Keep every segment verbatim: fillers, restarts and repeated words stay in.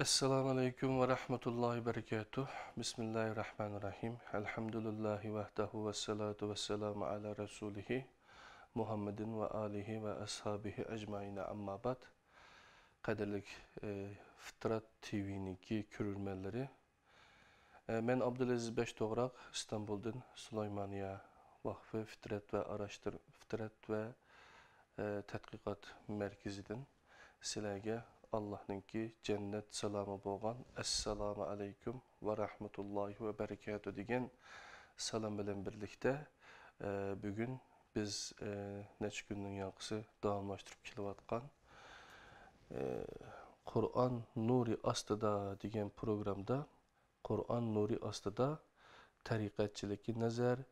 ئەسسالامۇ ئەلەيكۇم ۋە رەھمەتۇللاھى ۋە بەرىكاتۇھ. بىسمىللاھىر رەھمانىر رەھىم. ئەلھەمدۇلىللاھى ۋەھدەھۇ ۋەسسالاتۇ ۋەسسالامۇ ئەلا رەسۇلىھى مۇھەممەدىن ۋە ئالىھى ۋە ئەسھابىھى ئەجمەئىن، ئەمما بەئد. قەدىرلىك، ئە، فىترەت تىۋىنىڭكى كۆرۈرمەنلىرى، ئە، مەن ئابدۇلئەزىز بەشتوغراق، ئىستانبۇلدىن، سۇلايمانىيە ۋاقفى فىترەت ۋە ئاراشتۇر-، فىترەت ۋە، ئە، تەتقىقات مەركىزىدىن سىلەرگە ئاللاھنىڭكى جەننەت سالامى بولغان «ئەسسالامۇ ئەلەيكۇم ۋە رەھمەتۇللاھى ۋە بەرىكاتۇھ» دېگەن سالام بىلەن بىرلىكتە، ئە، بۈگۈن بىز، ئە، نەچچە كۈننىڭ يانقىسى داۋاملاشتۇرۇپ كېلىۋاتقان، ئە، «قۇرئان نۇرى ئاستىدا» دېگەن پروگرامدا، «قۇرئان نۇرى ئاستىدا تەرىقەتچىلىككە نەزەر،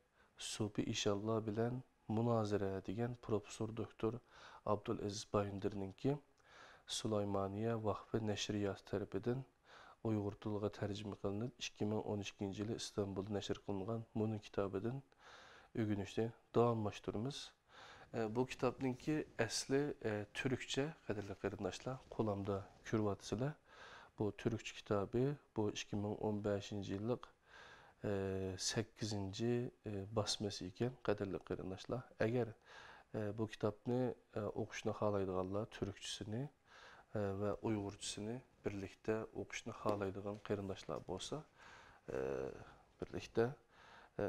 سۇپى ئىشانلار بىلەن مۇنازىرە» دېگەن پروفېسسور دوكتور ئابدۇلئەزىز بايىندىرنىڭكى سۇلايمانىيە ۋاقفى نەشرىياتى تەرىپىدىن ئۇيغۇر تىلىغا تەرجىمە قىلىنىپ، ئىككى مىڭ ئون ئىككىنچى يىلى ئىستانبۇلدا نەشر قىلىنغان مۇنۇ كىتابىدىن ئۆگىنىشنى داۋاملاشتۇرىمىز. ئە، بۇ كىتابنىڭكى ئەسلى، ئە، تۈركچە، قەدىرلىك قېرىنداشلار، قولۇمدا كۆرۈۋاتىسىلەر. بۇ تۈركچە كىتابى، بۇ ئىككى مىڭ ئون بەشىنچى يىللىق، ئە، سەككىزىنچى، ئە، باسمىسى ئىكەن، قەدىرلىك قېرىنداشلار. ئەگەر، ئە، بۇ كىتابنى، ئە، ئوقۇشنى خالايدىغانلار تۈركچىسىنى، ئە، ۋە ئۇيغۇرچىسىنى بىرلىكتە ئوقۇشنى خالايدىغان قېرىنداشلار بولسا، ئە، بىرلىكتە، ئە،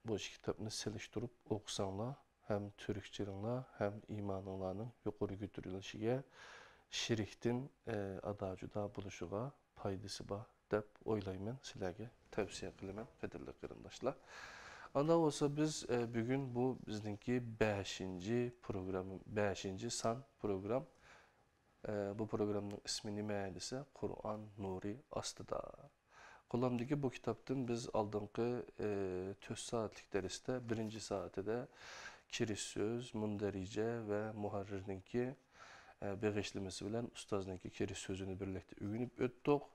بۇ ئىككى كىتابنى سېلىشتۇرۇپ ئوقۇساڭلار، ھەم تۈركچىلىكىڭلار، ھەم ئىمانىڭلارنىڭ يۇقىرى كۆتۈرۈلۈشىگە، شىركتىن، ئە، ئادا-جۇدا بولۇشىغا پايدىسى بار دەپ ئويلايمەن، سىلەرگە تەۋسىيە قىلىمەن، قەدىرلىك قېرىنداشلار. ئانداق بولسا بىز، ئە، بۈگۈن بۇ بىزنىڭكى بەشىنچى پروگرام، بەشىنچى سان پروگرام. ئە، بۇ پروگرامنىڭ ئىسمى نېمە دېسە، «قۇرئان نۇرى ئاستىدا». قولۇمدىكى بۇ كىتابتىن بىز ئالدىنقى، ئى، تۆت سائەتلىك دەرستە بىرىنچى سائىتىدە كىرىش سۆز، مۇندەرىجە ۋە مۇھەررىرنىڭكى، ئە، بېغىشلىمىسى بىلەن ئۇستازنىڭكى كىرىش سۆزىنى بىرلىكتە ئۆگىنىپ ئۆتتۇق.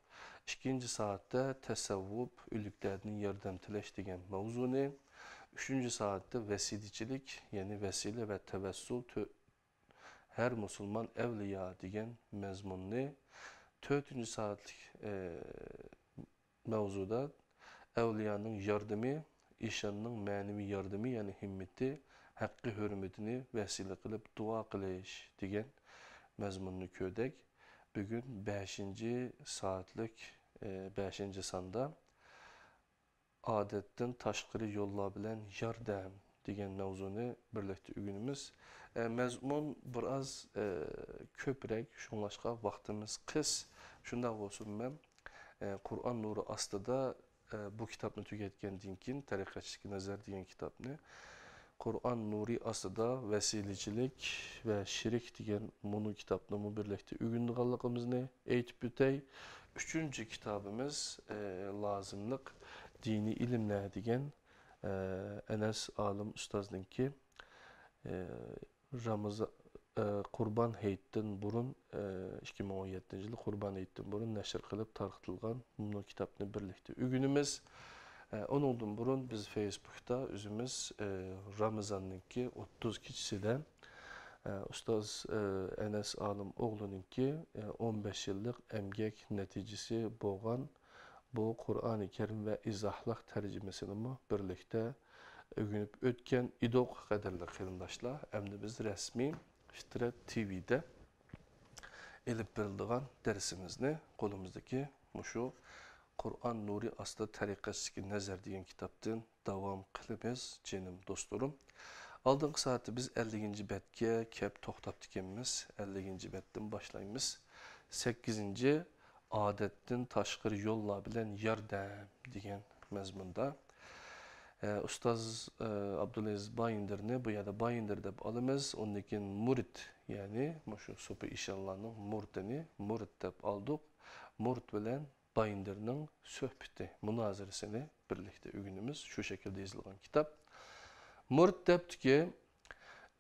ئىككىنچى سائەتتە تەسەۋۋۇپ، ئۆلۈكلەردىن ياردەم تىلەش دېگەن ماۋزۇنى، ئۈچىنچى سائەتتە ۋەسىلىچىلىك، يەنى ۋەسىلە ۋە تەۋەسسۇل، تۆ-، ھەر مۇسۇلمان ئەۋلىيا دېگەن مەزمۇننى، تۆتىنچى سائەتلىك، ئى، ماۋزۇدا ئەۋلىيانىڭ ياردىمى، ئىشاننىڭ مەنىۋى ياردىمى، يەنى ھىممىتى، ھەققى ھۆرمىتىنى ۋەسىلە قىلىپ دۇئا قىلىش دېگەن مەزمۇننى كۆردۇق. بۈگۈن بەشىنچى سائەتلىك، ئى، بەشىنچى ساندا «ئادەتتىن تاشقىرى يوللار بىلەن ياردەم» دېگەن مەۋزۇنى بىرلىكتە ئۆگىنىمىز. ئە، مەزمۇن بىر ئاز، ئە، كۆپرەك، شۇڭلاشقا ۋاقتىمىز قىس. شۇنداق بولسىمۇ مەن، ئە، «قۇرئان نۇرى ئاستىدا»، ئە، بۇ كىتابنى تۈگەتكەندىن كېيىن، «تەرىقەتچىلىككە نەزەر» دېگەن كىتابنى، «قۇرئان نۇرى ئاستىدا ۋەسىلىچىلىك ۋە شىرك» دېگەن مۇنۇ كىتابنىمۇ بىرلىكتە ئۆگىنىدىغانلىقىمىزنى ئېيتىپ ئۆتەي. ئۈچىنچى كىتابىمىز، ئى، «لازىملىق دىنىي ئىلىملەر» دېگەن، ئى، ئەنەس ئالىم ئۇستازنىڭكى، ئى، رامىزا-، ئى، قۇربان ھېيتتىن بۇرۇن، ئى، ئىككى مىڭ ئون يەتتىنچى يىلى قۇربان ھېيتتىن بۇرۇن نەشر قىلىپ تارقىتىلغان مۇنۇ كىتابنى بىرلىكتە ئۆگىنىمىز. ئە، ئۇنىڭدىن بۇرۇن بىز فېيسبۇكتا ئۆزىمىز، ئە، رامىزاننىڭكى ئوتتۇز كېچىسىدە، ئە، ئۇستاز، ئە، ئەنەس ئالىم ئوغلىنىڭكى، ئە، ئون بەش يىللىق ئەمگەك نەتىجىسى بولغان بۇ قۇرئانى كەرىم ۋە ئىزاھلىق تەرجىمىسىنىمۇ بىرلىكتە ئۆگىنىپ ئۆتكەن ئىدۇق، قەدىرلىك قېرىنداشلار. ئەمدى بىز رەسمىي فىترەت تىۋىدە ئېلىپ بېرىلىدىغان دەرسىمىزنى قولىمىزدىكى مۇشۇ «قۇرئان نۇرى ئاستىدا تەرىقەتچىلىككە نەزەر» دېگەن كىتابتىن داۋام قىلىمىز، جېنىم دوستلىرىم. ئالدىنقى سائەتتە بىز ئەللىكىنچى بەتكە كەپ توختاپتىكەنمىز. ئەللىكىنچى بەتتىن باشلايمىز. سەككىزىنچى، «ئادەتتىن تاشقىرى يوللار بىلەن ياردەم» دېگەن مەزمۇندا. ئە، ئۇستاز، ئە، ئابدۇلئەزىز بايىندىرنى بۇ يەردە بايىندىر دەپ ئالىمىز. ئۇندىن كېيىن مۇرىت، يەنى مۇشۇ سوپى ئىشانلارنىڭ مۇرىتىنى مۇرىت دەپ ئالدۇق. مۇرىت بىلەن بايىندىرنىڭ سۆھبىتى، مۇنازىرىسىنى بىرلىكتە ئۆگىنىمىز. شۇ شەكىلدە يېزىلغان كىتاب. مۇرىت دەپتىكى،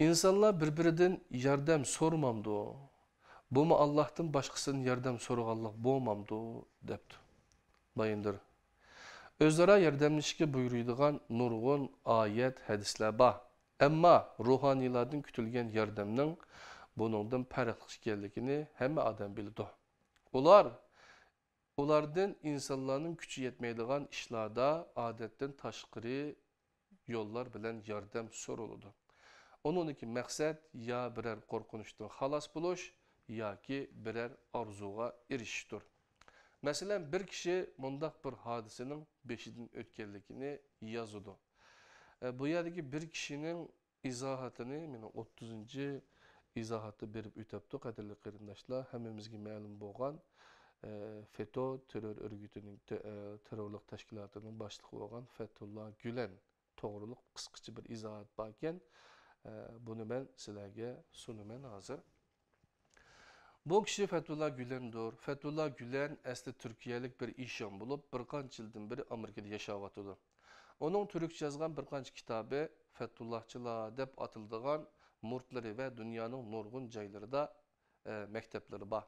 ئىنسانلار بىر-بىرىدىن ياردەم سورىمامدۇ؟ بۇمۇ ئاللاھتىن باشقىسىدىن ياردەم سورىغانلىق بولمامدۇ؟ دەپتۇ. بايىندىر. ئۆزئارا ياردەملىشىشكە بۇيرۇيدىغان نۇرغۇن ئايەت، ھەدىسلەر بار. ئەمما روھانىيلاردىن كۈتۈلگەن ياردەمنىڭ بۇنىڭدىن پەرقلىق ئىكەنلىكىنى ھەممە ئادەم بىلىدۇ. ئۇلار ئۇلاردىن ئىنسانلارنىڭ كۈچى يەتمەيدىغان ئىشلاردا ئادەتتىن تاشقىرى يوللار بىلەن ياردەم سورىلىدۇ. ئۇنىڭدىكى مەقسەت يا بىرەر قورقۇنچتىن خالاس بولۇش ياكى بىرەر ئارزۇغا ئېرىشىشتۇر. مەسىلەن، بىر كىشى مۇنداق بىر ھادىسىنىڭ بېشىدىن ئۆتكەنلىكىنى يازىدۇ. ئە، بۇ يەردىكى بىر كىشىنىڭ ئىزاھاتىنى مېنىڭ ئوتتۇزىنچى ئىزاھاتتا بېرىپ ئۆتەپتۇ، قەدىرلىك قېرىنداشلار. ھەممىمىزگە مەلۇم بولغان، ئە، فېتو تېررور ئۆرگىتىنىڭ، تە-، ئە، تېررورلۇق تەشكىلاتىنىڭ باشلىقى بولغان فەتھۇللا گۈلەن توغرۇلۇق قىسقىچە بىر ئىزاھات باركەن، ئە، بۇنى مەن سىلەرگە سۇنىمەن ھازىر. بۇ كىشى فەتھۇللا گۈلەندۇر. فەتھۇللا گۈلەن ئەسلى تۈركىيەلىك بىر ئىشان بولۇپ، بىر قانچە يىلدىن بېرى ئامېرىكىدا ياشاۋاتىدۇ. ئۇنىڭ تۈركچە يازغان بىر قانچە كىتابى فەتھۇللاھچىلار دەپ ئاتىلىدىغان مۇرىتلىرى ۋە دۇنيانىڭ نۇرغۇن جايلىرىدا، ئە، مەكتەپلىرى بار.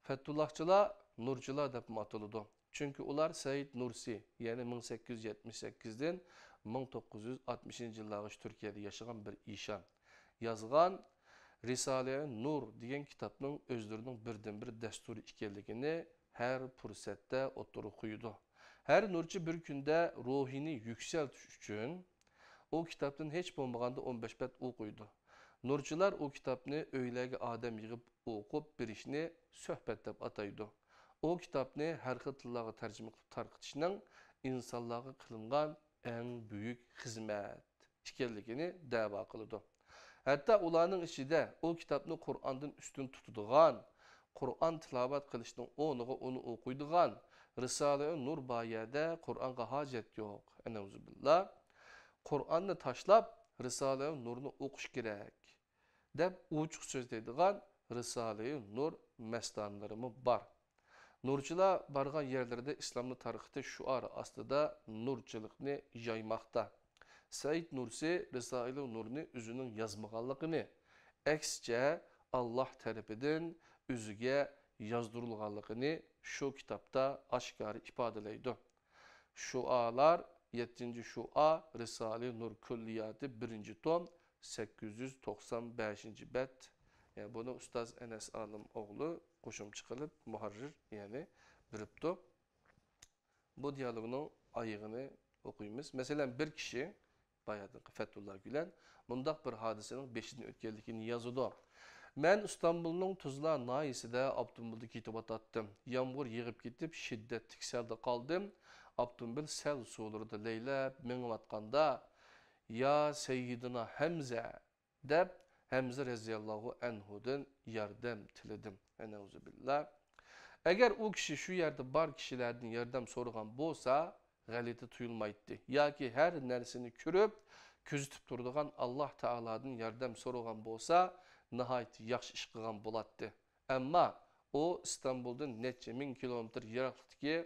فەتھۇللاھچىلار نۇرچىلار دەپمۇ ئاتىلىدۇ. چۈنكى ئۇلار سەئىد نۇرسى، يەنى مىڭ سەككىز يۈز يەتمىش سەككىزدىن مىڭ توققۇز يۈز ئاتمىشىنچى يىللارغىچە تۈركىيەدە ياشىغان بىر ئىشان، يازغان رىسالە نۇر دېگەن كىتابنىڭ ئۆزلىرىنىڭ بىردىنبىر دەستۇرى ئىكەنلىكىنى ھەر پۇرسەتتە ئوتتۇرىغا قويىدۇ. ھەر نۇرچى بىر كۈندە روھىنى يۈكسەلتىش ئۈچۈن ئۇ كىتابتىن ھېچ بولمىغاندا ئون بەش بەت ئوقۇيدۇ. نۇرچىلار ئۇ كىتابنى ئۆيلەرگە ئادەم يىغىپ ئوقۇپ بېرىشنى سۆھبەت دەپ ئاتايدۇ. ئۇ كىتابنى ھەر خىل تىللارغا تەرجىمە قىلىپ تارقىتىشنىڭ ئىنسانلارغا قىلىنغان ئەڭ بۈيۈك خىزمەت ئىكەنلىكىنى دەۋا قىلىدۇ. ھەتتا ئۇلارنىڭ ئىچىدە ئۇ كىتابنى قۇرئاندىن ئۈستۈن تۇتىدىغان، قۇرئان تىلاۋەت قىلىشنىڭ ئورنىغا ئۇنى ئوقۇيدىغان، رىسالە نۇر بار يەردە قۇرئانغا ھاجەت يوق، ئەنەۋزۇبىللا، قۇرئاننى تاشلاپ، رىسالە نۇرنى ئوقۇش كېرەك، دەپ ئوچۇق سۆزلەيدىغان رىسالە نۇر مەستانىلىرىمۇ بار. نۇرچىلار بارغان يەرلىرىدە ئىسلامنى تارقىتىش شوئارى ئاستىدا نۇرچىلىقنى يايماقتا. سەئىد نۇرسى رىسالە نۇرنى ئۆزىنىڭ يازمىغانلىقىنى، ئەكسىچە، ئاللاھ تەرىپىدىن ئۆزىگە يازدۇرۇلغانلىقىنى شۇ كىتابتا ئاشكارا ئىپادىلەيدۇ. شوئالار، يەتتىنچى شوئا، رىسالە نۇر كۈللىياتى، بىرىنچى توم، سەككىز يۈز توقسان بەشىنچى بەت. يەنى بۇنى ئۇستاز ئەنەس ئالىم ئوغلى قوشۇمچە قىلىپ، مۇھەررىر، يەنى بېرىپتۇ. بۇ دىيالوگنىڭ ئايىغىنى ئوقۇيمىز. مەسىلەن، بىر كىشى، بايادىنقى فەتھۇللا گۈلەن، مۇنداق بىر ھادىسىنىڭ بېشىدىن ئۆتكەنلىكىنى يازىدۇ. مەن ئىستانبۇلنىڭ تۇزلا ناھىيەسىدە ئاپتوموبىلدا كېتىۋاتاتتىم. يامغۇر يېغىپ كېتىپ، شىددەتلىك سەلدە قالدىم. ئاپتوموبىل سەل سۇلىرىدا لەيلەپ مېڭىۋاتقاندا، يا سەييىدىنا ھەمزە، دەپ، ھەمزە رەزىياللاھۇ ئەنھۇدىن ياردەم تىلىدىم. ئەنەۋزۇبىللا. ئەگەر ئۇ كىشى شۇ يەردە بار كىشىلەردىن ياردەم سورىغان بولسا، غەلىتە تۇيۇلمايتتى. ياكى ھەر نەرسىنى كۆرۈپ، كۆزىتىپ تۇرىدىغان ئاللاھ تائالادىن ياردەم سورىغان بولسا، ناھايىتى ياخشى ئىش قىلغان بولاتتى. ئەمما ئۇ ئىستانبۇلدىن نەچچە مىڭ كىلومېتىر يىراقلىقتىكى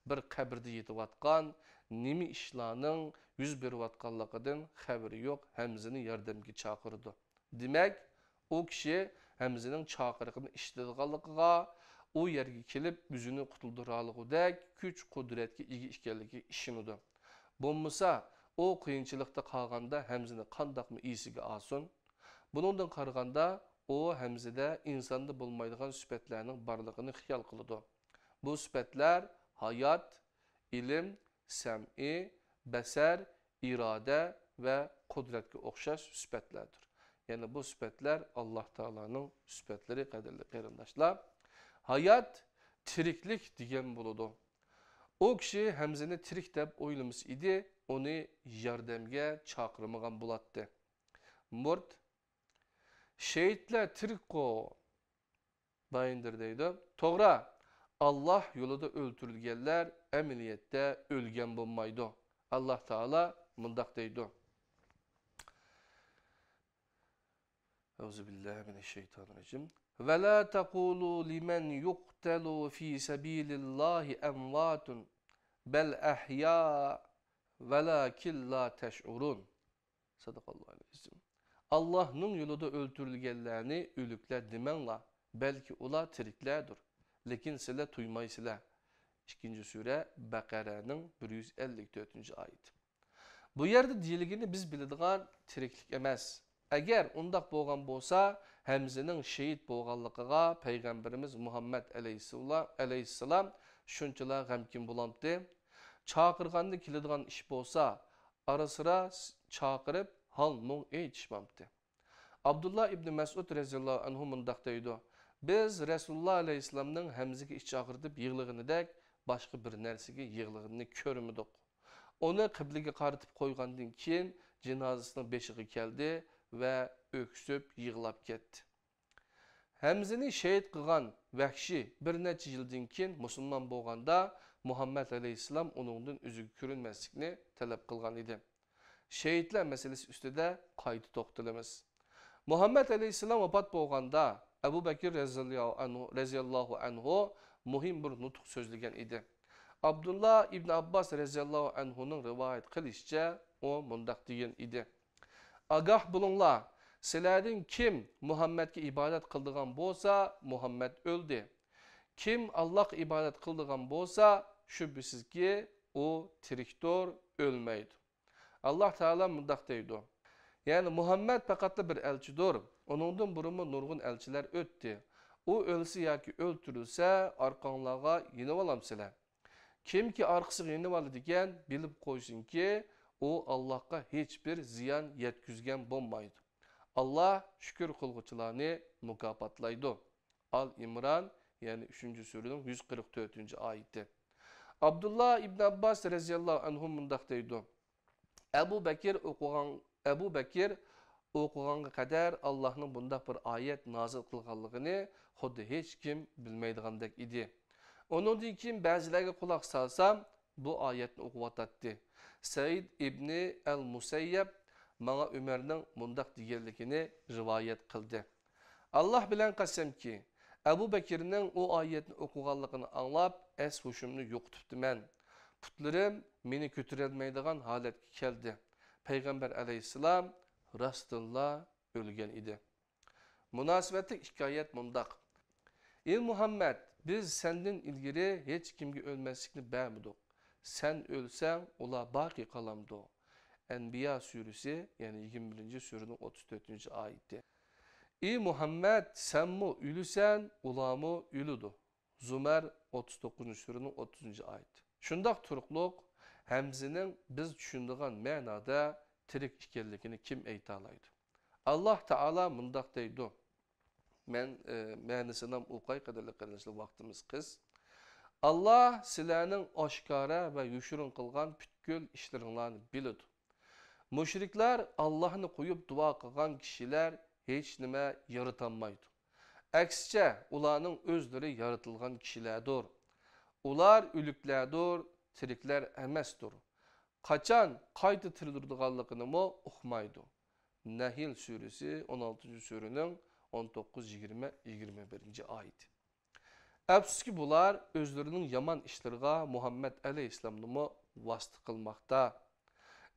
بىر قەبرىدە يېتىۋاتقان، نېمە ئىشلارنىڭ يۈز بېرىۋاتقانلىقىدىن خەۋىرى يوق ھەمزىنى ياردەمگە چاقىرىدۇ. دېمەك، ئۇ كىشى ھەمزىنىڭ چاقىرىقىنى ئىشلىتىدىغانلىقىغا، ئۇ يەرگە كېلىپ ئۆزىنى قۇتۇلدۇرالىغۇدەك كۈچ-قۇدرەتكە ئىگە ئىكەنلىكىگە ئىشىنىدۇ. بولمىسا، ئۇ قىيىنچىلىقتا قالغاندا ھەمزىنى قانداقمۇ ئېسىگە ئالسۇن؟ بۇنىڭدىن قارىغاندا، ئۇ ھەمزىدە ئىنساندا بولمايدىغان سۈپەتلەرنىڭ بارلىقىنى خىيال قىلىدۇ. بۇ سۈپەتلەر ھايات، ئىلىم، سەمئى، بەسەر، ئىرادە ۋە قۇدرەتكە ئوخشاش سۈپەتلەردۇر. يەنى بۇ سۈپەتلەر ئاللاھ تائالانىڭ سۈپەتلىرى، قەدىرلىك قېرىنداشلار. ھايات، تىرىكلىك دېگەن بولىدۇ. ئۇ كىشى ھەمزىنى تىرىك دەپ ئويلىمىسا ئىدى، ئۇنى ياردەمگە چاقىرمىغان بولاتتى. مۇرت، شېھىتلەر تىرىكقۇ، بايىندىر دەيدۇ. توغرا، ئاللاھ يولىدا ئۆلتۈرۈلگەنلەر ئەمەلىيەتتە ئۆلگەن بولمايدۇ. ئاللاھ تائالا مۇنداق دەيدۇ. أعوذ بالله من الشيطان الرجيم. ولا تقولوا لمن يقتل في سبيل الله أموات بل أحياء ولكن لا تشعرون. سەدەقەللاھۇل ئەزىم. ئاللاھنىڭ يولىدا ئۆلتۈرۈلگەنلەرنى ئۆلۈكلەر دېمەڭلار، بەلكى ئۇلار تىرىكلەردۇر، لېكىن سىلەر تۇيمايسىلەر. ئىككىنچى سۈرە، بەقەرەنىڭ بىر يۈز ئەللىك تۆتىنچى ئايىتى. بۇ يەردە دېيىلگىنى بىز بىلىدىغان تىرىكلىك ئەمەس. ئەگەر ئۇنداق بولغان بولسا، ھەمزىنىڭ شېھىت بولغانلىقىغا پەيغەمبىرىمىز مۇھەممەد ئەلەيھىسسالام، ئەلەيھىسسالام شۇنچىلا غەمكىن بولامتى. چاقىرغاندا كېلىدىغان ئىش بولسا، ئارا-سىرا چاقىرىپ، ھال-مۇڭ ئېيتىشمامتى. ئابدۇللا ئىبنى مەسئۇد رەزىياللاھۇ ئەنھۇ مۇنداق دەيدۇ: بىز رەسۇلۇللا ئەلەيھىسسالامنىڭ ھەمزىگە ئىچ ئاغرىتىپ يىغلىغىنىدەك باشقا بىر نەرسىگە يىغلىغىنىنى كۆرمىدۇق. ئۇنى قىبلىگە قارىتىپ قويغاندىن كېيىن، جىنازىسىنىڭ بېشىغا كەلدى ۋە ئۆكسۈپ يىغلاپ كەتتى. ھەمزىنى شېھىت قىلغان ۋەھشى بىر نەچچە يىلدىن كېيىن مۇسۇلمان بولغاندا، مۇھەممەد ئەلەيھىسسالام ئۇنىڭدىن ئۆزىگە كۆرۈنمەسلىكنى تەلەپ قىلغان ئىدى. شېھىتلەر مەسىلىسى ئۈستىدە قايتا توختىلىمىز. مۇھەممەد ئەلەيھىسسالام ۋاپات بولغاندا، ئەبۇ بەكىر رەزىياللاھۇ ئەنھۇ، رەزىياللاھۇ ئەنھۇ مۇھىم بىر نۇتۇق سۆزلىگەن ئىدى. ئابدۇللا ئىبن ئابباس رەزىياللاھۇ ئەنھۇنىڭ رىۋايەت قىلىشىچە، ئۇ مۇنداق دېگەن ئىدى: ئاگاھ بولۇڭلار، سىلەردىن كىم مۇھەممەدكە ئىبادەت قىلىدىغان بولسا، مۇھەممەد ئۆلدى. كىم ئاللاھقا ئىبادەت قىلىدىغان بولسا، شۈبھىسىزكى، ئۇ تىرىكتۇر، ئۆلمەيدۇ. ئاللاھ تائالا مۇنداق دەيدۇ: يەنى مۇھەممەد پەقەتلا بىر ئەلچىدۇر. ئۇنىڭدىن بۇرۇنمۇ نۇرغۇن ئەلچىلەر ئۆتتى. ئۇ ئۆلسە ياكى ئۆلتۈرۈلسە، ئارقاڭلارغا يېنىۋالامسىلەر؟ كىمكى ئارقىسىغا يېنىۋالىدىكەن، بىلىپ قويسۇنكى، ئۇ ئاللاھقا ھېچبىر زىيان يەتكۈزگەن بولمايدۇ. ئاللاھ شۈكۈر قىلغۇچىلارنى مۇكاپاتلايدۇ. ئال ئىمران، يەنى ئۈچىنچى سۈرىنىڭ يۈز قىرىق تۆتىنچى ئايىتى. ئابدۇللا ئىبن ئابباس رەزىياللاھۇ ئەنھۇ مۇنداق دەيدۇ: ئەبۇ بەكىر ئوقۇغان، ئەبۇ بەكىر ئوقۇغانغا قەدەر ئاللاھنىڭ بۇنداق بىر ئايەت نازىل قىلغانلىقىنى خۇددى ھېچكىم بىلمەيدىغاندەك ئىدى. ئۇنىڭدىن كېيىن بەزىلەرگە قۇلاق سالسام، بۇ ئايەتنى ئوقۇۋاتاتتى. سەئىد ئىبنى ئەل مۇسەييەب ماڭا ئۆمەرنىڭ مۇنداق دېگەنلىكىنى رىۋايەت قىلدى: ئاللاھ بىلەن قەسەمكى، ئەبۇ بەكىرنىڭ ئۇ ئايەتنى ئوقۇغانلىقىنى ئاڭلاپ، ئەس-ھوشۇمنى يوقىتىپتىمەن. پۇتلىرىم مېنى كۆتۈرەلمەيدىغان ھالەتكە كەلدى. پەيغەمبەر ئەلەيھىسسالام راستتىنلا ئۆلگەن ئىدى. مۇناسىۋەتلىك ھېكايەت مۇنداق: ئى مۇھەممەد، بىز سەندىن ئىلگىرى ھېچكىمگە ئۆلمەسلىكنى بەرمىدۇق. سەن ئۆلسەڭ، ئۇلار باقىي قالامدۇ؟ ئەنبىيا سۈرىسى، يەنى يىگىرمە بىرىنچى سۈرىنىڭ ئوتتۇز تۆتىنچى ئايىتى. ئى مۇھەممەد، سەنمۇ ئۆلىسەن، ئۇلارمۇ ئۆلىدۇ. زۇمەر، ئوتتۇز توققۇزىنچى سۈرىنىڭ ئوتتۇزىنچى ئايىتى. شۇنداق تۇرۇقلۇق، ھەمزىنىڭ بىز چۈشىنىدىغان مەنادا تىرىك ئىكەنلىكىنى كىم ئېيتالايدۇ؟ ئاللاھ تائالا مۇنداق دەيدۇ. مەن، ئى، مەنىسىنى ھەم ئوقاي، قەدىرلىك قېرىنداشلار، ۋاقتىمىز قىس. ئاللاھ سىلەرنىڭ ئاشكارا ۋە يوشۇرۇن قىلغان پۈتكۈل ئىشلىرىڭلارنى بىلىدۇ. مۇشرىكلار ئاللاھنى قويۇپ دۇئا قىلغان كىشىلەر ھېچنېمە يارىتالمايدۇ. ئەكسىچە، ئۇلارنىڭ ئۆزلىرى يارىتىلغان كىشىلەردۇر. ئۇلار ئۆلۈكلەردۇر، تىرىكلەر ئەمەستۇر. قاچان قايتا تىرىلدۇرىدىغانلىقىنىمۇ ئۇقمايدۇ. نەھل سۈرىسى، ئون ئالتىنچى سۈرىنىڭ ئون توققۇز، يىگىرمە، يىگىرمە بىرىنچى ئايىتى. ئەپسۇسكى، بۇلار ئۆزلىرىنىڭ يامان ئىشلىرىغا مۇھەممەد ئەلەيھىسسالامنىمۇ ۋاسىتە قىلماقتا.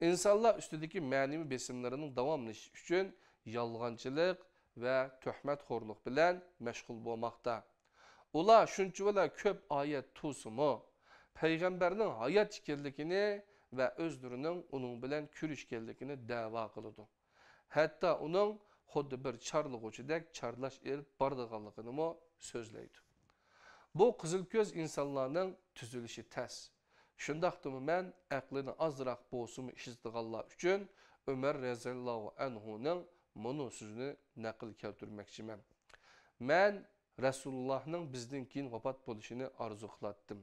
ئىنسانلار ئۈستىدىكى مەنىۋى بېسىملىرىنىڭ داۋاملىشىشى ئۈچۈن يالغانچىلىق ۋە تۆھمەتخورلۇق بىلەن مەشغۇل بولماقتا. ئۇلار شۇنچىۋالا كۆپ ئايەت تۇرسىمۇ، پەيغەمبەرنىڭ ھايات ئىكەنلىكىنى ۋە ئۆزلىرىنىڭ ئۇنىڭ بىلەن كۆرۈشكەنلىكىنى دەۋا قىلىدۇ. ھەتتا ئۇنىڭ خۇددى بىر چارلىغۇچىدەك چارلاش ئېلىپ بارىدىغانلىقىنىمۇ سۆزلەيدۇ. بۇ قىزىل كۆز ئىنسانلارنىڭ تۈزۈلۈشى تەس. شۇنداقتىمۇ مەن ئەقلىنى ئازراق بولسىمۇ ئىشلىتىدىغانلار ئۈچۈن ئۆمەر رەزىياللاھۇ ئەنھۇنىڭ مۇنۇ سۆزىنى نەقىل كەلتۈرمەكچىمەن. مەن رەسۇلۇللاھنىڭ بىزدىن كېيىن ۋاپات بولۇشىنى ئارزۇ قىلاتتىم.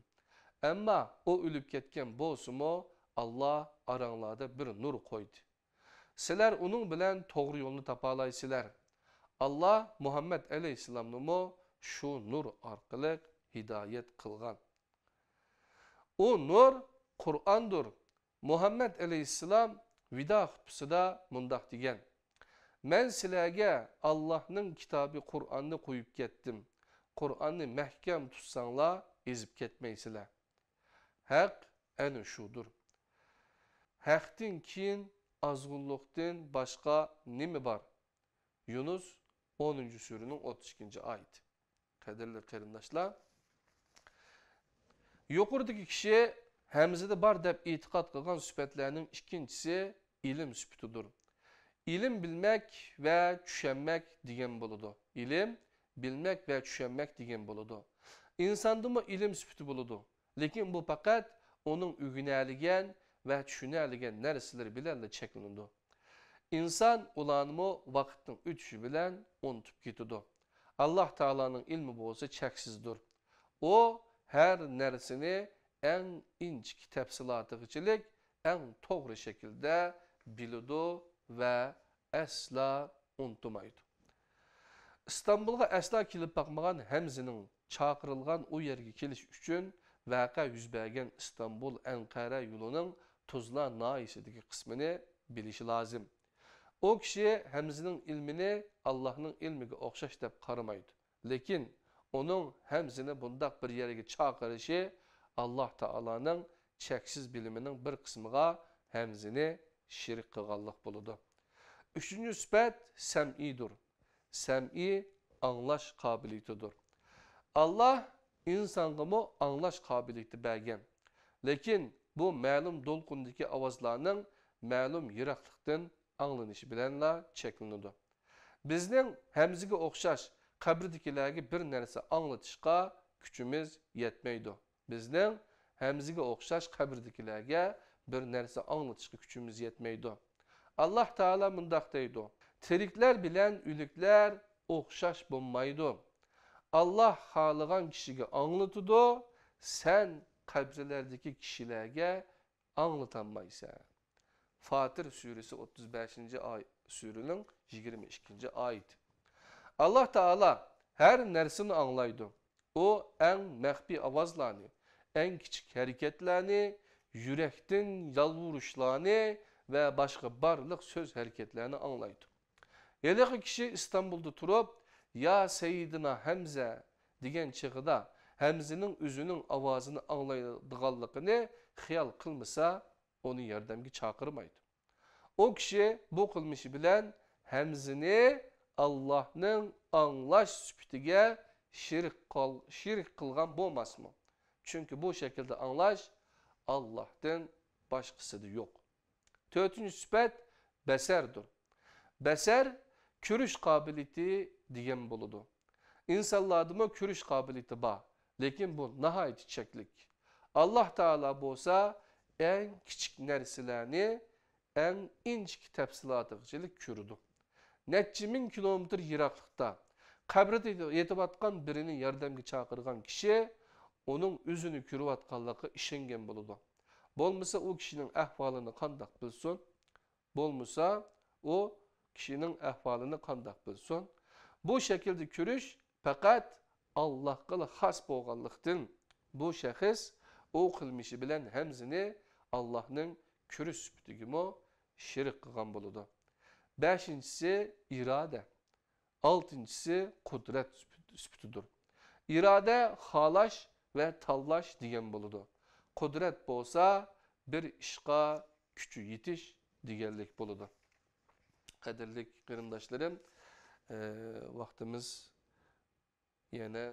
ئەمما ئۇ ئۆلۈپ كەتكەن بولسىمۇ، ئاللاھ ئاراڭلاردا بىر نۇر قويدى. سىلەر ئۇنىڭ بىلەن توغرا يولنى تاپالايسىلەر. ئاللاھ مۇھەممەد ئەلەيھىسسالامنىمۇ شۇ نۇر ئارقىلىق ھىدايەت قىلغان. ئۇ نۇر قۇرئاندۇر. مۇھەممەد ئەلەيھىسسالام ۋىدا خۇتبىسىدا مۇنداق دېگەن: مەن سىلەرگە ئاللاھنىڭ كىتابى قۇرئاننى قويۇپ كەتتىم. قۇرئاننى مەھكەم تۇتساڭلار، ئېزىپ كەتمەيسىلەر. ھەق ئەنە شۇدۇر. ھەقتىن كېيىن ئازغۇنلۇقتىن باشقا نېمە بار؟ يۇنۇس، ئونىنچى سۈرىنىڭ ئوتتۇز ئىككىنچى ئايىتى. قەدىرلىك قېرىنداشلار، يۇقىرىدىكى كىشى ھەمزىدە بار دەپ ئېتىقاد قىلغان سۈپەتلەرنىڭ ئىككىنچىسى ئىلىم سۈپىتىدۇر. ئىلىم بىلمەك ۋە چۈشەنمەك دېگەن بولىدۇ. ئىلىم بىلمەك ۋە چۈشەنمەك دېگەن بولىدۇ. ئىنساندىمۇ ئىلىم سۈپىتى بولىدۇ. لېكىن بۇ پەقەت ئۇنىڭ ئۆگىنەلىگەن ۋە چۈشىنەلىگەن نەرسىلىرى بىلەنلا چەكلىنىدۇ. ئىنسان ئۇلارنىمۇ ۋاقىتنىڭ ئۆتۈشى بىلەن ئۇنتۇپ كېتىدۇ. ئاللاھ تائالانىڭ ئىلمى بولسا چەكسىزدۇر. ئۇ ھەر نەرسىنى ئەڭ ئىنچىكە تەپسىلاتىغىچىلىك ئەڭ توغرا شەكىلدە بىلىدۇ ۋە ئەسلا ئۇنتۇمايدۇ. ئىستانبۇلغا ئەسلا كېلىپ باقمىغان ھەمزىنىڭ چاقىرىلغان ئۇ يەرگە كېلىش ئۈچۈن ۋەقە يۈز بەرگەن ئىستانبۇل-ئەنقەرە يولىنىڭ تۇزلا ناھىيەسىدىكى قىسمىنى بىلىشى لازىم. ئۇ كىشى ھەمزىنىڭ ئىلمىنى ئاللاھنىڭ ئىلمىگە ئوخشاش دەپ قارىمايدۇ. لېكىن ئۇنىڭ ھەمزىنى بۇنداق بىر يەرگە چاقىرىشى ئاللاھ تائالانىڭ چەكسىز بىلىمىنىڭ بىر قىسمىغا ھەمزىنى شېرىك قىلغانلىق بولىدۇ. ئۈچىنچى سۈپەت سەمئىيدۇر. سەمئىي ئاڭلاش قابىلىيىتىدۇر. ئاللاھ ئىنسانغىمۇ ئاڭلاش قابىلىيىتى بەرگەن. لېكىن بۇ مەلۇم دولقۇندىكى ئاۋازلارنىڭ مەلۇم يىراقلىقتىن ئاڭلىنىشى بىلەنلا چەكلىنىدۇ. بىزنىڭ ھەمزىگە ئوخشاش قەبرىدىكىلەرگە بىر نەرسە ئاڭلىتىشقا كۈچىمىز يەتمەيدۇ. بىزنىڭ ھەمزىگە ئوخشاش قەبرىدىكىلەرگە بىر نەرسە ئاڭلىتىشقا كۈچىمىز يەتمەيدۇ. ئاللاھ تائالا مۇنداق دەيدۇ: «تىرىكلەر بىلەن ئۆلۈكلەر ئوخشاش بولمايدۇ. ئاللاھ خالىغان كىشىگە ئاڭلىتىدۇ، سەن قەبرىلەردىكى كىشىلەرگە ئاڭلىتالمايسەن.» فاتىر سۈرىسى ئوتتۇز بەشىنچى ئاي-، سۈرىنىڭ يىگىرمە ئىككىنچى ئايىتى. ئاللاھ تائالا ھەر نەرسىنى ئاڭلايدۇ. ئۇ ئەڭ مەخپىي ئاۋازلارنى، ئەڭ كىچىك ھەرىكەتلەرنى، يۈرەكتىن يالۋۇرۇشلارنى ۋە باشقا بارلىق سۆز ھەرىكەتلەرنى ئاڭلايدۇ. ھېلىقى كىشى ئىستانبۇلدا تۇرۇپ، «يا سەييىدىنا ھەمزە» دېگەن چېغىدا، ھەمزىنىڭ ئۆزىنىڭ ئاۋازىنى ئاڭلايدىغانلىقىنى خىيال قىلمىسا، ئۇنى ياردەمگە چاقىرمايدۇ. ئۇ كىشى بۇ قىلمىشى بىلەن ھەمزىنى ئاللاھنىڭ ئاڭلاش سۈپىتىگە شېرىك قال-، شېرىك قىلغان بولماسمۇ؟ چۈنكى بۇ شەكىلدە ئاڭلاش ئاللاھتىن باشقىسىدا يوق. تۆتىنچى سۈپەت بەسەردۇر. بەسەر كۆرۈش قابىلىيىتى دېگەن بولىدۇ. ئىنسانلاردىمۇ كۆرۈش قابىلىيىتى بار، لېكىن بۇ ناھايىتى چەكلىك. ئاللاھ تائالا بولسا ئەڭ كىچىك نەرسىلەرنى ئەڭ ئىنچىكە تەپسىلاتىغىچىلىك كۆرىدۇ. نەچچە مىڭ كىلومېتىر يىراقلىقتا قەبرىدە يېتىۋاتقان بىرىنى ياردەمگە چاقىرغان كىشى ئۇنىڭ ئۆزىنى كۆرۈۋاتقانلىقىغا ئىشەنگەن بولىدۇ. بولمىسا ئۇ كىشىنىڭ ئەھۋالىنى قانداق بىلسۇن؟ بولمىسا ئۇ كىشىنىڭ ئەھۋالىنى قانداق بىلسۇن؟ بۇ شەكىلدە كۆرۈش پەقەت ئاللاھقىلا خاس بولغانلىقتىن، بۇ شەخس ئۇ قىلمىشى بىلەن ھەمزىنى ئاللاھنىڭ كۆرۈش سۈپىتىگىمۇ شېرىك قىلغان بولىدۇ. بەشىنچىسى ئىرادە. ئالتىنچىسى قۇدرەت سۈپىتىدۇر. ئىرادە خالاش ۋە تاللاش دېگەن بولىدۇ. قۇدرەت بولسا بىر ئىشقا كۈچى يېتىش دېگەنلىك بولىدۇ. قەدىرلىك قېرىنداشلىرىم، ئە، ۋاقتىمىز يەنە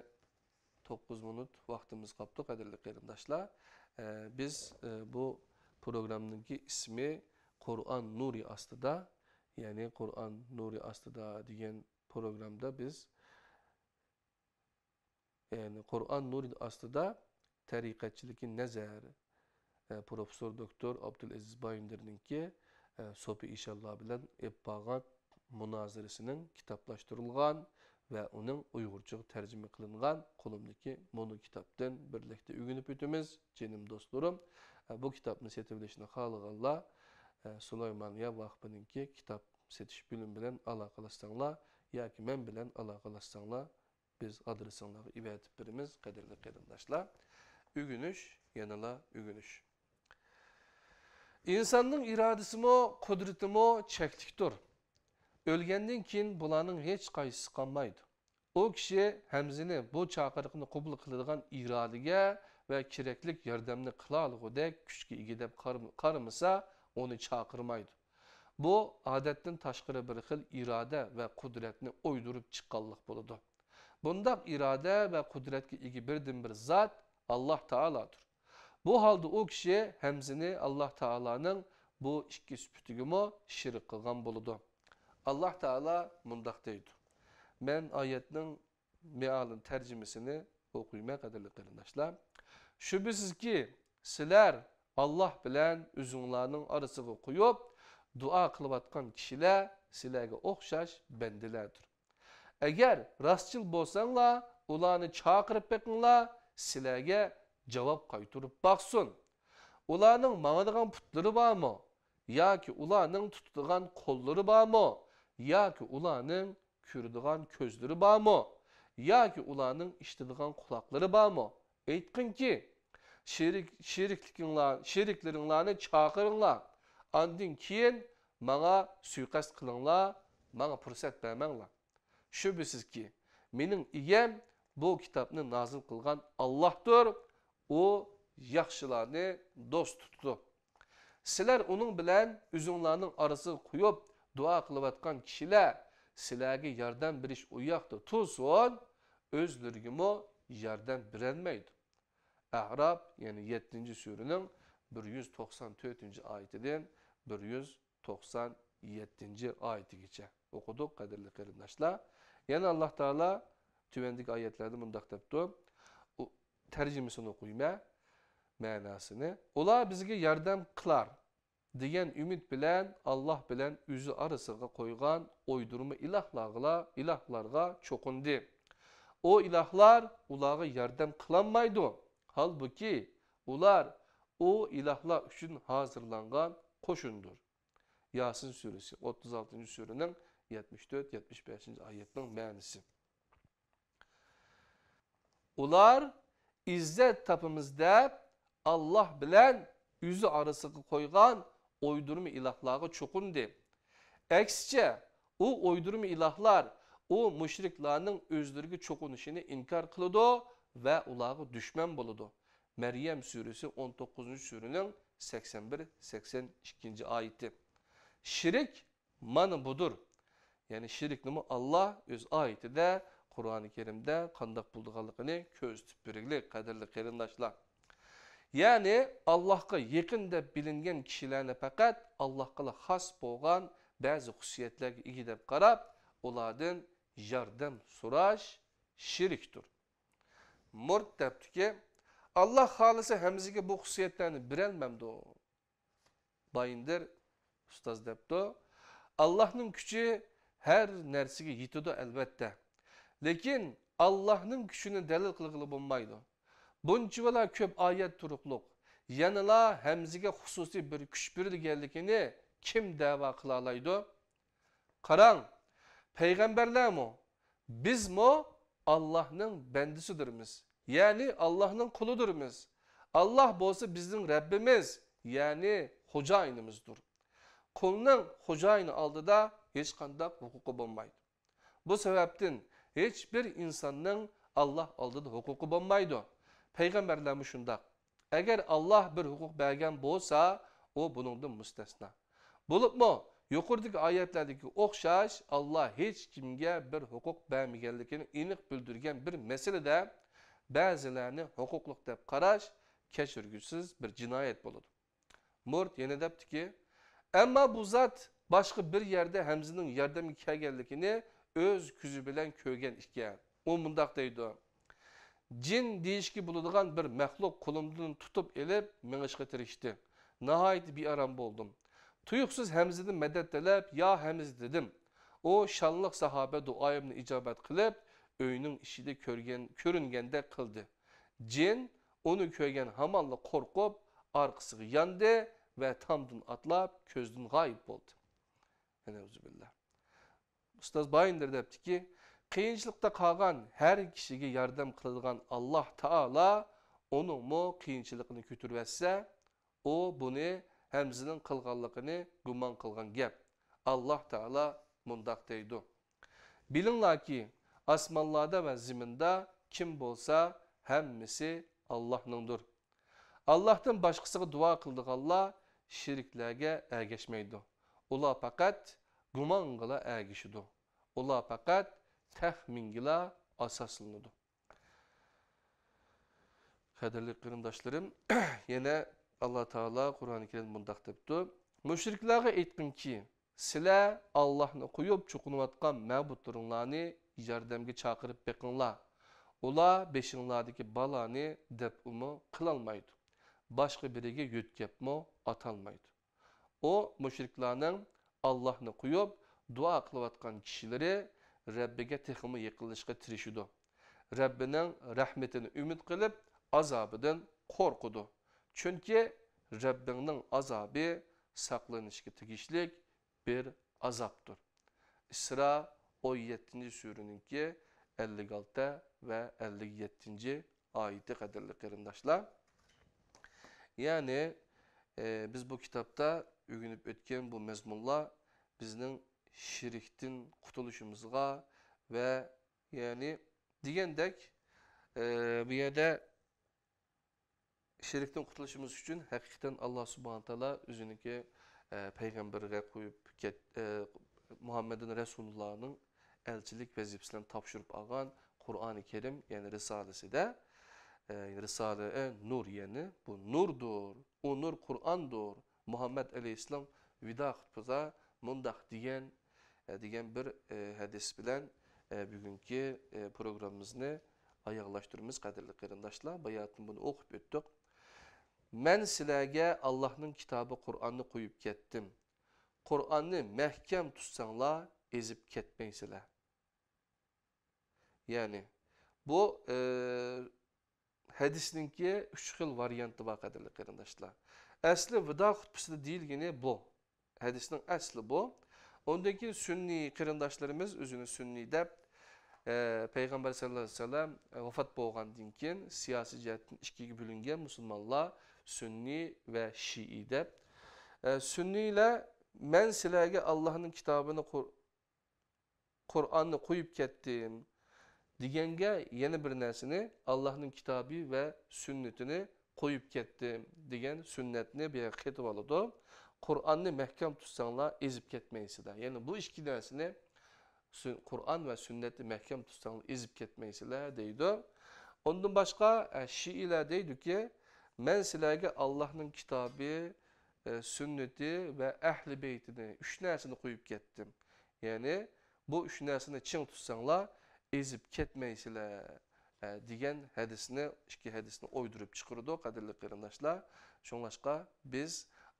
توققۇز مىنۇت ۋاقتىمىز قاپتۇ، قەدىرلىك قېرىنداشلار. ئە، بىز، ئە، بۇ پروگراممىنىڭكى ئىسمى قۇرئان نۇرى ئاستىدا، يەنى قۇرئان نۇرى ئاستىدا دېگەن پروگراممىدا بىز، يەنى قۇرئان نۇرى ئاستىدا تەرىقەتچىلىكى نەزەر، ئە، پروفېسسور دوكتور ئابدۇلئەزىز بايىندىرنىڭكى، ئە، سوپى ئىشانلار بىلەن ئېلىپ بارغان مۇنازىرىسىنىڭ كىتابلاشتۇرۇلغان ۋە ئۇنىڭ ئۇيغۇرچىغا تەرجىمە قىلىنغان قولۇمدىكى مۇنۇ كىتابتىن بىرلىكتە ئۆگىنىپ ئۆتىمىز، جېنىم دوستلىرىم. ئە، بۇ كىتابنى سېتىۋېلىشنى خالىغانلار، ئە، سۇلايمانىيە ۋاقپىنىڭكى كىتاب سېتىش بۆلۈمى بىلەن ئالاقىلەشسەڭلار ياكى مەن بىلەن ئالاقىلەشسەڭلار، بىز ئادرېسىڭلارغا ئەۋەتىپ بېرىمىز، قەدىرلىك قېرىنداشلار. ئۆگىنىش، يەنىلا ئۆگىنىش. ئىنساننىڭ ئىرادىسىمۇ، قۇدرىتىمۇ چەكلىكتۇر. ئۆلگەندىن كېيىن بۇلارنىڭ ھېچقايسىسى قالمايدۇ. ئۇ كىشى ھەمزىنى بۇ چاقىرىقنى قوبۇل قىلىدىغان ئىرادىگە ۋە كېرەكلىك ياردەمنى قىلالىغۇدەك كۈچكە ئىگە دەپ قارىم-، قارىمىسا، ئۇنى چاقىرمايدۇ. بۇ ئادەتتىن تاشقىرى بىر خىل ئىرادە ۋە قۇدرەتنى ئويدۇرۇپ چىققانلىق بولىدۇ. بۇنداق ئىرادە ۋە قۇدرەتكە ئىگە بىردىنبىر زات ئاللاھ تائالادۇر. بۇ ھالدا ئۇ كىشى ھەمزىنى ئاللاھ تائالانىڭ بۇ ئىككى سۈپىتىگىمۇ شېرىك قىلغان بولىدۇ. ئاللاھ تائالا مۇنداق دەيدۇ. مەن ئايەتنىڭ مېئانىنى، تەرجىمىسىنى ئوقۇيمەن، قەدىرلىك قېرىنداشلار. شۈبھىسىزكى، سىلەر ئاللاھ بىلەن ئۆزۈڭلارنىڭ ئارىسىغا قويۇپ دۇئا قىلىۋاتقان كىشىلەر سىلەرگە ئوخشاش بەندىلەردۇر. ئەگەر راستچىل بولساڭلار، ئۇلارنى چاقىرىپ بېقىڭلار، سىلەرگە جاۋاب قايتۇرۇپ باقسۇن. ئۇلارنىڭ ماڭىدىغان پۇتلىرى بارمۇ؟ ياكى ئۇلارنىڭ تۇتىدىغان قوللىرى بارمۇ؟ ياكى ئۇلارنىڭ كۆرىدىغان كۆزلىرى بارمۇ؟ ياكى ئۇلارنىڭ ئىشىتىدىغان قۇلاقلىرى بارمۇ؟ ئېيتقىنكى، شېرىك، شېرىكلىكىڭلار، شېرىكلىرىڭلارنى چاقىرىڭلار. ئاندىن كېيىن ماڭا سۇيىقەست قىلىڭلار، ماڭا پۇرسەت بەرمەڭلار. شۈبھىسىزكى، مېنىڭ ئىگەم بۇ كىتابنى نازىل قىلغان ئاللاھتۇر، ئۇ ياخشىلارنى دوست تۇتىدۇ. سىلەر ئۇنىڭ بىلەن ئۆزۈڭلارنىڭ ئارىسىغا قويۇپ دۇئا قىلىۋاتقان كىشىلەر سىلەرگە ياردەم بېرىش ئۇ ياقتا تۇرسۇن، ئۆزلىرىگىمۇ ياردەم بېرەلمەيدۇ. ئەئراپ، يەنى يەتتىنچى سۈرىنىڭ بىر يۈز توقسان تۆتىنچى ئايىتىدىن بىر يۈز توقسان يەتتىنچى ئايىتىگىچە ئوقۇدۇق، قەدىرلىك قېرىنداشلار. يەنە ئاللاھ تائالا تۆۋەندىكى ئايەتلەردە مۇنداق دەپتۇ. ئۇ تەرجىمىسىنى ئوقۇيمەن، مەناسىنى. ئۇلار بىزگە ياردەم قىلار دېگەن ئۈمىد بىلەن ئاللاھ بىلەن ئۆزى ئارىسىغا قويغان ئويدۇرما ئىلاھلارغا، ئىلاھلارغا چوقۇندى. ئۇ ئىلاھلار ئۇلارغا ياردەم قىلالمايدۇ. ھالبۇكى، ئۇلار ئۇ ئىلاھلار ئۈچۈن ھازىرلانغان قوشۇندۇر. ياسىن سۈرىسى، ئوتتۇز ئالتىنچى سۈرىنىڭ يەتمىش تۆت، يەتمىش بەشىنچى ئايەتنىڭ مەنىسى. ئۇلار ئىززەت تاپىمىز دەپ، ئاللاھ بىلەن ئۆزى ئارىسىغا قويغان ئويدۇرما ئىلاھلارغا چوقۇندى. ئەكسىچە، ئۇ ئويدۇرما ئىلاھلار ئۇ مۇشرىكلارنىڭ ئۆزلىرىگە چوقۇنۇشىنى ئىنكار قىلىدۇ ۋە ئۇلارغا دۈشمەن بولىدۇ. مەريەم سۈرىسى، ئون توققۇزىنچى سۈرىنىڭ سەكسەن بىر، سەكسەن ئىككىنچى ئايىتى. شىرك مانا بۇدۇر. يەنى شىركنىمۇ ئاللاھ ئۆز ئايىتىدە، قۇرئانى كەرىمدە قانداق بولىدىغانلىقىنى كۆرسىتىپ بېرىگلىك، قەدىرلىك قېرىنداشلار. يەنى ئاللاھقا يېقىن دەپ بىلىنگەن كىشىلەرنى پەقەت ئاللاھقىلا خاس بولغان بەزى خۇسۇسىيەتلەرگە ئىگە دەپ قاراپ، ئۇلاردىن ياردەم سوراش شىركتۇر. مۇرت دەپتۇكى، ئاللاھ خالىسا ھەمزىگە بۇ خۇسۇسىيەتلەرنى بېرەلمەمدۇ؟ بايىندىر ئۇستاز دەپتۇ، ئاللاھنىڭ كۈچى ھەر نەرسىگە يېتىدۇ ئەلۋەتتە. لېكىن ئاللاھنىڭ كۈچىنى دەلىل قىلغىلى بولمايدۇ. بۇنچىۋالا كۆپ ئايەت تۇرۇقلۇق، يەنىلا ھەمزىگە خۇسۇسىي بىر كۈچ بېرىلگەنلىكىنى كىم دەۋا قىلالايدۇ؟ قاراڭ، پەيغەمبەرلەرمۇ، بىزمۇ ئاللاھنىڭ بەندىسىدۇرمىز. يەنى ئاللاھنىڭ قۇلىدۇرمىز. ئاللاھ بولسا بىزنىڭ رەببىمىز، يەنى خوجايىنىمىزدۇر. قۇلنىڭ خوجايىنى ئالدىدا ھېچقانداق ھوقۇقى بولمايدۇ. بۇ سەۋەبتىن ھېچبىر ئىنساننىڭ ئاللاھ ئالدىدا ھوقۇقى بولمايدۇ. پەيغەمبەرلەرمۇ شۇنداق. ئەگەر ئاللاھ بىر ھوقۇق بەرگەن بولسا، ئۇ بۇنىڭدىن مۇستەسنا. بولۇپمۇ يۇقىرىدىكى ئايەتلەردىكى ئوخشاش، ئاللاھ ھېچكىمگە بىر ھوقۇق بەرمىگەنلىكىنى ئېنىق بىلدۈرگەن بىر مەسىلىدە بەزىلەرنى ھوقۇقلۇق دەپ قاراش كەچۈرگۈسىز بىر جىنايەت بولىدۇ. مۇرت يەنە دەپتىكى، ئەمما بۇ زات باشقا بىر يەردە ھەمزىنىڭ ياردەمگە كەلگەنلىكىنى ئۆز كۆزى بىلەن كۆرگەن ئىكەن. ئۇ مۇنداق دەيدۇ، جىن دېيىشكە بولىدىغان بىر مەخلۇق قولۇمدىن تۇتۇپ ئېلىپ مېڭىشقا تىرىشتى. ناھايىتى بىئارام بولدۇم. تۇيۇقسىز ھەمزىدىن مەدەت تەلەپ، يا ھەمزە دېدىم. ئۇ شانلىق ساھابە دۇئايىمنى ئىجابەت قىلىپ، ئۆينىڭ ئىچىدە كۆرگەن، كۆرۈنگەندەك قىلدى. جىن ئۇنى كۆرگەن ھامانلا قورقۇپ، ئارقىسىغا ياندى ۋە تامدىن ئاتلاپ، كۆزدىن غايىب بولدى. نەئۇزۇبىللا. ئۇستاز بايىندىر دەپتىكى، قىيىنچىلىقتا قالغان ھەر كىشىگە ياردەم قىلىدىغان ئاللاھ تائالا ئۇنىڭمۇ قىيىنچىلىقىنى كۆتۈرۈۋەتسە، ئۇ بۇنى ھەمزىنىڭ قىلغانلىقىنى گۇمان قىلغان گەپ. ئاللاھ تائالا مۇنداق دەيدۇ، بىلىڭلاركى، ئاسمانلاردا ۋە زېمىندا كىم بولسا، ھەممىسى ئاللاھنىڭدۇر. ئاللاھتىن باشقىسىغا دۇئا قىلىدىغانلار شېرىكلەرگە ئەگەشمەيدۇ. ئۇلار پەقەت گۇمانغىلا ئەگىشىدۇ. ئۇلار پەقەت تەخمىنگىلا ئاساسلىنىدۇ. قەدىرلىك قېرىنداشلىرىم، يەنە ئاللاھ تائالا قۇرئانى كەرىمدە مۇنداق دەپتۇ، مۇشرىكلارغا ئېيتقىنكى، سىلەر ئاللاھنى قويۇپ چوقۇنۇۋاتقان مەبۇدلىرىڭلارنى ياردەمگە چاقىرىپ بېقىڭلار. ئۇلار بېشىڭلاردىكى بالانى دەپئۇمۇ قىلالمايدۇ، باشقا بىرىگە يۆتكەپمۇ ئاتالمايدۇ. ئۇ مۇشرىكلارنىڭ ئاللاھنى قويۇپ دۇئا قىلىۋاتقان كىشىلىرى رەببىگە تېخىمۇ يېقىنلىشىشقا تىرىشىدۇ. رەببىنىڭ رەھمىتىنى ئۈمىد قىلىپ، ئازابىدىن قورقىدۇ. چۈنكى رەببىڭنىڭ ئازابى ساقلىنىشقا تېگىشلىك بىر ئازابتۇر. ئىسرا ئون يەتتىنچى سۈرىنىڭكى ئەللىك ئالتە ۋە ئەللىك يەتتىنچى ئايىتى، قەدىرلىك قېرىنداشلار. يەنى، ئى، بىز بۇ كىتابتا ئۆگىنىپ ئۆتكەن بۇ مەزمۇنلار بىزنىڭ شىركتىن قۇتۇلۇشىمىزغا ۋە، يەنى، دېگەندەك، ئى، بۇ يەردە شىركتىن قۇتۇلۇشىمىز ئۈچۈن ھەقىقەتەن ئاللا سۇبھانە تائالا ئۆزىنىڭكى، ئە، پەيغەمبىرىگە قويۇپ كەت-، ئە، مۇھەممەدۇن رەسۇلۇللانىڭ ئەلچىلىك ۋەزىپىسى بىلەن تاپشۇرۇپ ئالغان قۇرئانى كەرىم، يەنى رىسالىسىدە، ئە، رىسالە، ئە، نۇر، يەنى بۇ نۇردۇر، ئۇ نۇر قۇرئاندۇر. مۇھەممەد ئەلەيھىسسالام ۋىدا خۇتبىسىدا مۇنداق دېگەن، ئە، دېگەن بىر، ئە، ھەدىس بىلەن، ئە، بۈگۈنكى، ئە، پروگراممىمىزنى ئاياغلاشتۇرىمىز، قەدىرلىك قېرىنداشلار. باياتىن بۇنى ئوقۇپ ئۆتتۇق. مەن سىلەرگە ئاللاھنىڭ كىتابى قۇرئاننى قويۇپ كەتتىم. قۇرئاننى مەھكەم تۇتساڭلار، ئېزىپ كەتمەيسىلەر. يەنى، بۇ، ئى، ھەدىسنىڭكى ئۈچ خىل ۋارىيانتى بار، قەدىرلىك قېرىنداشلار. ئەسلى ۋىدا خۇتبىسىدە دېيىلگىنى بۇ. ھەدىسنىڭ ئەسلى بۇ. ئۇندىن كېيىن سۈننىي قېرىنداشلىرىمىز ئۆزىنى سۈننىي دەپ، ئە، پەيغەمبەر سەللەللاھۇ ئەلەيھى ۋەسەللەم ۋاپات بولغاندىن كېيىن سىياسىي جەھەتتىن ئىككىگە بۆلۈنگەن مۇسۇلمانلار، سۈننىي ۋە شىئى دەپ. ئە، سۈننىيلەر، مەن سىلەرگە ئاللاھنىڭ كىتابىنى قۇر-، قۇرئاننى قويۇپ كەتتىم دېگەنگە يەنە بىر نەرسىنى، ئاللاھنىڭ كىتابى ۋە سۈننىتىنى قويۇپ كەتتىم دېگەن سۈننەتنى بۇ يەرگە قېتىۋالىدۇ. قۇرئاننى مەھكەم تۇتساڭلار، ئېزىپ كەتمەيسىلەر. يەنى بۇ ئىككى نەرسىنى، سۈن-، قۇرئان ۋە سۈننەتنى مەھكەم تۇتساڭلار، ئېزىپ كەتمەيسىلەر دەيدۇ. ئۇندىن باشقا، ئە، شىئىلەر دەيدۇكى، مەن سىلەرگە ئاللاھنىڭ كىتابى، ئە، سۈننىتى ۋە ئەھلى بەيتىنى، ئۈچ نەرسىنى قويۇپ كەتتىم. يەنى، بۇ ئۈچ نەرسىنى چىڭ تۇتساڭلار، ئېزىپ كەتمەيسىلەر، ئە، دېگەن ھەدىسنى، ئىككى ھەدىسنى ئويدۇرۇپ چىقىرىدۇ، قەدىرلىك قېرىنداشلار. شۇڭلاشقا، بىز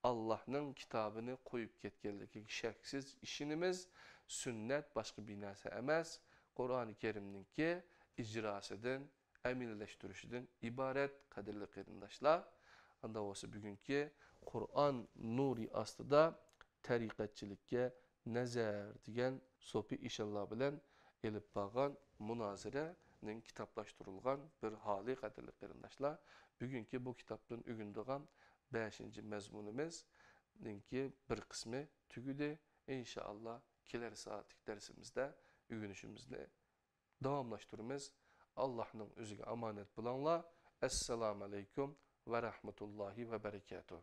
ئاللاھنىڭ كىتابىنى قويۇپ كەتكەنلىكىگە شەكسىز ئىشىنىمىز. سۈننەت باشقا بىر نەرسە ئەمەس، قۇرئانى كەرىمنىڭكى ئىجراسىدىن، ئەمەلىيلەشتۈرۈشىدىن ئىبارەت، قەدىرلىك قېرىنداشلار. ئاندا بولسا بۈگۈنكى قۇرئان نۇرى ئاستىدا تەرىقەتچىلىككە نەزەر دېگەن سوپى ئىشانلار بىلەن ئېلىپ بارغان مۇنازىرەنىڭ كىتابلاشتۇرۇلغان بىر ھالى، قەدىرلىك قېرىنداشلار. بۈگۈنكى بۇ كىتابتىن ئۆگىنىدىغان بەشىنچى مەزمۇنىمىزنىڭكى بىر قىسمى تۈگىدى. ئىنشائاللا، كېلەر سائەتلىك دەرسىمىزدە ئۆگىنىشىمىزنى داۋاملاشتۇرىمىز. ئاللاھنىڭ ئۆزىگە ئامانەت بولۇڭلار. ئەسسالامۇ ئەلەيكۇم ۋە رەھمەتۇللاھى ۋە بەرىكاتۇھ.